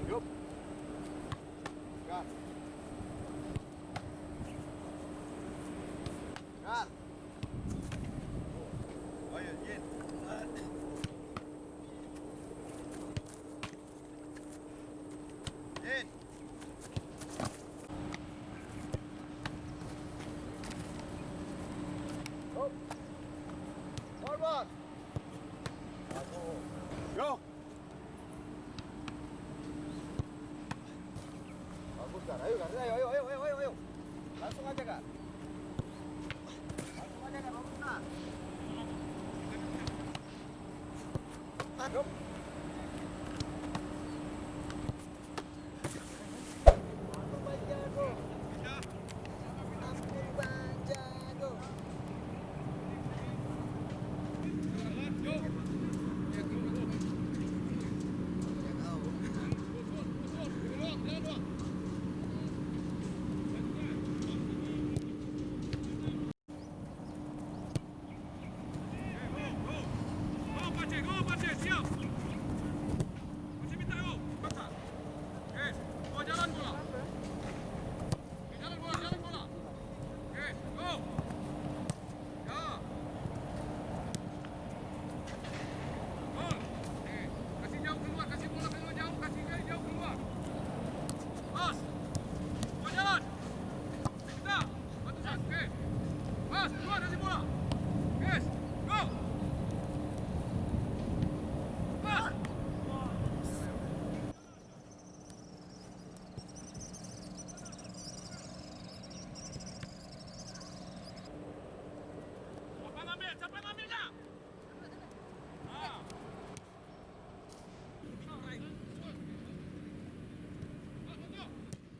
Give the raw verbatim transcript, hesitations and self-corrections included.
Yup. Gas. Gas. Ayo, Jin. Jin. Hop. Forward. Bagus. Yo. Bagus, Kak. Ayo, Kak. Ayo, ayo, ayo, ayo, ayo, ayo. Langsung aja, Kak. Langsung aja, Kak. Bagus, Kak. Aduh. Pas. Keluar jalan. Kita. Batusan. Oke. Pas, keluar dari bola.